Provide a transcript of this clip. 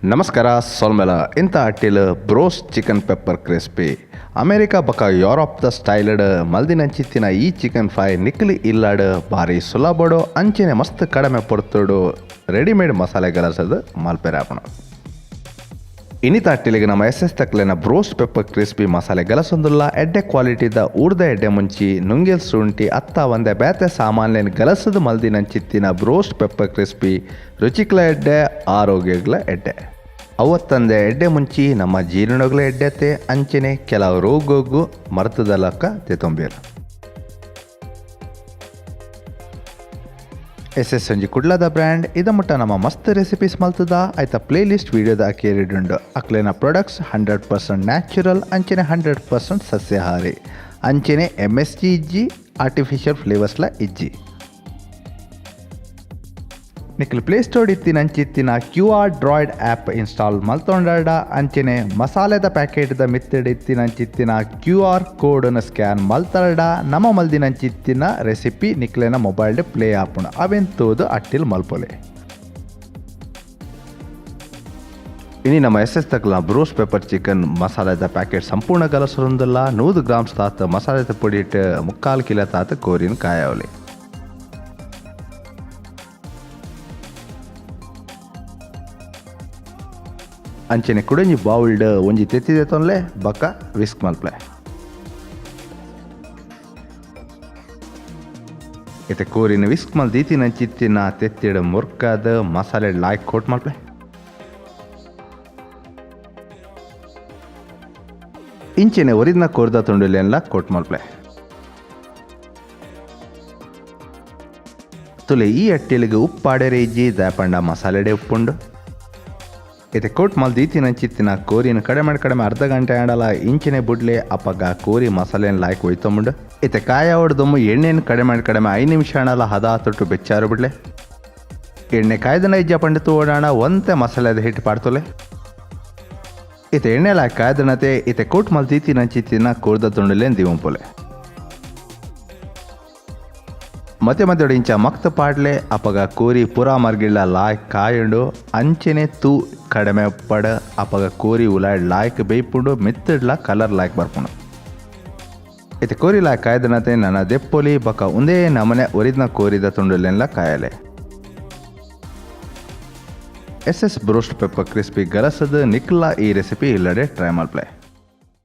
ನಮಸ್ಕಾರ ಸೊಲ್ಮೆಲ. ಇಂತ ಅಟ್ಟಿಲ್ broast chicken pepper crispy. America ಬಕ ಯೂರೋಪ್ದ ಸ್ಟೈಲ್ಡ್ ಮಲ್ದಿನಂಚಿತ್ತಿನ ಈ ಚಿಕನ್ ಫ್ರೈ ನಿಕ್ಲಿ ಇಲ್ಲಾಡ್ ಬಾರಿ ಸುಲಭಡು ಅಂಚನೆ ಮಸ್ತ್ ಕಡಿಮೆ ಪೊರ್ತುಡು ರೆಡಿಮೇಡ್ ಮಸಾಲೆ ಗಲಸದು ಮಲ್ಪೆರೆ ಆಪುಂಡು. ಇನಿತ ಅಟ್ಟಿಲಿಗೆ ನಮ್ಮ ಎಸ್ ಎಸ್ ತಕ್ಲೆನ ಬ್ರೋಸ್ಟ್ ಪೆಪ್ಪರ್ ಕ್ರಿಸ್ಪಿ ಮಸಾಲೆ ಗಲಸೊಂದುಲ್ಲ. ಎಡ್ಡೆ ಕ್ವಾಲಿಟಿದ ಊರ್ದ ಎಡ್ಡೆ ಮುಂಚಿ, ನುಂಗೆಲ್ ಶುಂಠಿ ಅತ್ತ ಒಂದೆ ಬೇತೆ ಸಾಮಾನ್ಯನ ಗಲಸದ ಮಲ್ದಿನಂಚಿತ್ತಿನ ಬ್ರೋಸ್ಟ್ ಪೆಪ್ಪರ್ ಕ್ರಿಸ್ಪಿ ರುಚಿಕ್ಲ ಎಡ್ಡೆ, ಆರೋಗ್ಯಗ್ಲ ಎಡ್ಡೆ. ಅವತ್ತಂದೆ ಎಡ್ಡೆ ಮುಂಚಿ ನಮ್ಮ ಜೀರ್ಣಗಳ ಎಡ್ಡೆತೆ ಅಂಚನೆ ಕೆಲವು ರೋಗಕ್ಕೂ ಮರ್ತದ ಲಕ್ಕ ತೆತೊಂಬೇರು. ಎಸ್ ಎಸ್ ಒಂಜಿ ಕುಡ್ಲದ ಬ್ರ್ಯಾಂಡ್. ಇದ ಮುಟ್ಟ ನಮ್ಮ ಮಸ್ತ್ ರೆಸಿಪೀಸ್ ಮಲ್ತದ. ಆಯ್ತ ಪ್ಲೇ ಲಿಸ್ಟ್ ವಿಡಿಯೋದ ಅಕೇರಿಡುಂಡು. ಅಕ್ಲೆನ ಪ್ರಾಡಕ್ಟ್ಸ್ 100% ನ್ಯಾಚುರಲ್ ಅಂಚನೆ 100% ಸಸ್ಯಾಹಾರಿ, ಅಂಚನೆ ಎಮ್ ಎಸ್ ಜಿ ಇಜ್ಜಿ, ಆರ್ಟಿಫಿಷಿಯಲ್ ಫ್ಲೇವರ್ಸ್ಲ ಇಜ್ಜಿ. ನಿಕ್ಲ್ ಪ್ಲೇ ಸ್ಟೋರ್ ಇತ್ತಿನ ಅಂಚಿತ್ತಿನ ಕ್ಯೂ ಆರ್ ಡ್ರಾಯ್ಡ್ ಆ್ಯಪ್ ಇನ್ಸ್ಟಾಲ್ ಮಲ್ತೊಂಡಾಡ, ಅಂಚನೆ ಮಸಾಲೆದ ಪ್ಯಾಕೆಟ್ದ ಮಿತ್ತಡ್ ಇತ್ತಿನ ಅಂಚಿತ್ತಿನ ಕ್ಯೂ ಆರ್ ಕೋಡನ್ನು ಸ್ಕ್ಯಾನ್ ಮಲ್ತರಡ, ನಮ್ಮ ಮಲ್ದಿನ ಅಂಚಿತ್ತಿನ ರೆಸಿಪಿ ನಿಕ್ಲೆನ ಮೊಬೈಲ್ ಪ್ಲೇ ಆಪುಂಡು. ಅವೆನ್ ತೂದು ಅಟ್ಟಿಲ್ ಮಲ್ಪೊಲೆ. ಇನಿ ನಮ್ಮ ಎಸ್ ಎಸ್ ತಕ್ಲ ಬ್ರೋಸ್ ಪೆಪ್ಪರ್ ಚಿಕನ್ ಮಸಾಲೆದ ಪ್ಯಾಕೆಟ್ ಸಂಪೂರ್ಣ ಗಲಸೊಂದುಲ್ಲ. 100 ಗ್ರಾಮ್ಸ್ ತಾತ ಮಸಾಲೆದ ಪೊಡಿಟ್ 3/4 ಕಿಲೋ ತಾತ ಕೋರಿನ ಕಾಯಾವಲಿ. ಅಂಚನೆ ಕುಡಂಜಿ ಬೌಲ್ಡ್ ಒಂಜಿ ತೆತ್ತಿದೆ ತೊನ್ಲೆ ಬಕ್ಕ ವಿಸ್ಕ್ ಮಲ್ಪ್ಲೆ. ಇತ್ತೆ ಕೋರಿನ ವಿಸ್ಕ್ ಮಲ್ ದೀತಿನ ಅಂಚಿತ್ತಿನ ತೆತ್ತಿಡ ಮುರ್ಕದ ಮಸಾಲೆ ಲಾಯ್ಕ್ ಕೋಟ್ ಮಲ್ಪ್ಲೆ. ಇಂಚೆನೆ ಒರಿದ್ನ ಕೋರ್ದ ತುಂಡುಲೆಲ್ಲ ಕೋಟ್ ಮಲ್ಪ್ಲೆ. ತುಲೆ, ಈ ಅಟ್ಟಿಲಿಗೆ ಉಪ್ಪಾಡೆರೆ ಇಜ್ಜಿ, ದಾಪಂಡ ಮಸಾಲೆಡೆ ಉಪ್ಪುಂಡು. ಇತ್ತೆ ಕೋಟ್ ಮಲ್ ದೀತಿನ ಅಂಚಿತ್ತಿನ ಕೋರಿನ ಕಡಿಮೆ ಕಡಿಮೆ ಅರ್ಧ ಗಂಟೆ ಆಡಲ ಇಂಚಿನೆ ಬುಡ್ಲೆ. ಅಪಗ ಕೋರಿ ಮಸಾಲೆನ ಲಾಯ್ಕ್ ಒಯ್ತೊಂಬುಂಡು. ಇತ್ತೆ ಕಾಯ ಹೊಡ್ದೊಮ್ಮು ಎಣ್ಣೆನ ಕಡಿಮೆ ಕಡಿಮೆ 5 ನಿಮಿಷ ಆಣಲ ಹದ ತೊಟ್ಟು ಬೆಚ್ಚಾರು ಬಿಡ್ಲೆ. ಎಣ್ಣೆ ಕಾಯ್ದನ ಇಜ್ಜ ಪಂಡಿತು ಓಡಾಣ ಒಂತೆ ಮಸಾಲೆದ ಹಿಟ್ಟು ಪಾಡ್ತೊಲೆ. ಇತ್ತೆ ಎಣ್ಣೆ ಲಾಯ್ಕ್ ಕಾಯ್ದನತೆ ಇತ್ತೆ ಕೋಟ್ ಮಲ್ ದೀತಿನ ಅಂಚಿತ್ತಿನ ಕೋರ್ದ ತುಂಡುಲೇನ್ ದಿವಂಪೊಲೆ. ಮಧ್ಯೆ ಮಧ್ಯೆ ಇಂಚ ಮಕ್ತ ಪಾಡ್ಲೆ. ಅಪಗ ಕೋರಿ ಪುರಾ ಮರ್ಗಿಳ್ಳ ಲಾಯ್ಕ್ ಕಾಯುಂಡು. ಅಂಚೆನೆ ತೂ ಕಡಿಮೆ ಪಡ. ಅಪಗ ಕೋರಿ ಉಲಾಯ್ ಲಾಯ್ಕ್ ಬೇಯ್ಪುಂಡು, ಮಿತ್ತಡ್ಲ ಕಲರ್ ಲಾಯ್ಕ್ ಬರ್ಪುಂಡು. ಇತ್ತೆ ಕೋರಿ ಲಾಯ್ಕ್ ಕಾಯ್ದನತೆ ನನ್ನ ದೆಪ್ಪೊಲಿ. ಬಕ ಉಂದೇ ನಮನೆ ಒರಿದ್ನ ಕೋರಿದ ತುಂಡುಲೆಲ್ಲ ಕಾಯಲೆ. S S broast pepper crispy ಗಲಸದ ನಿಕ್ಲ ಈ ರೆಸಿಪಿ ಇಲ್ಲಡೆ ಟ್ರೈ ಮಲ್ಪ್ಲೆ.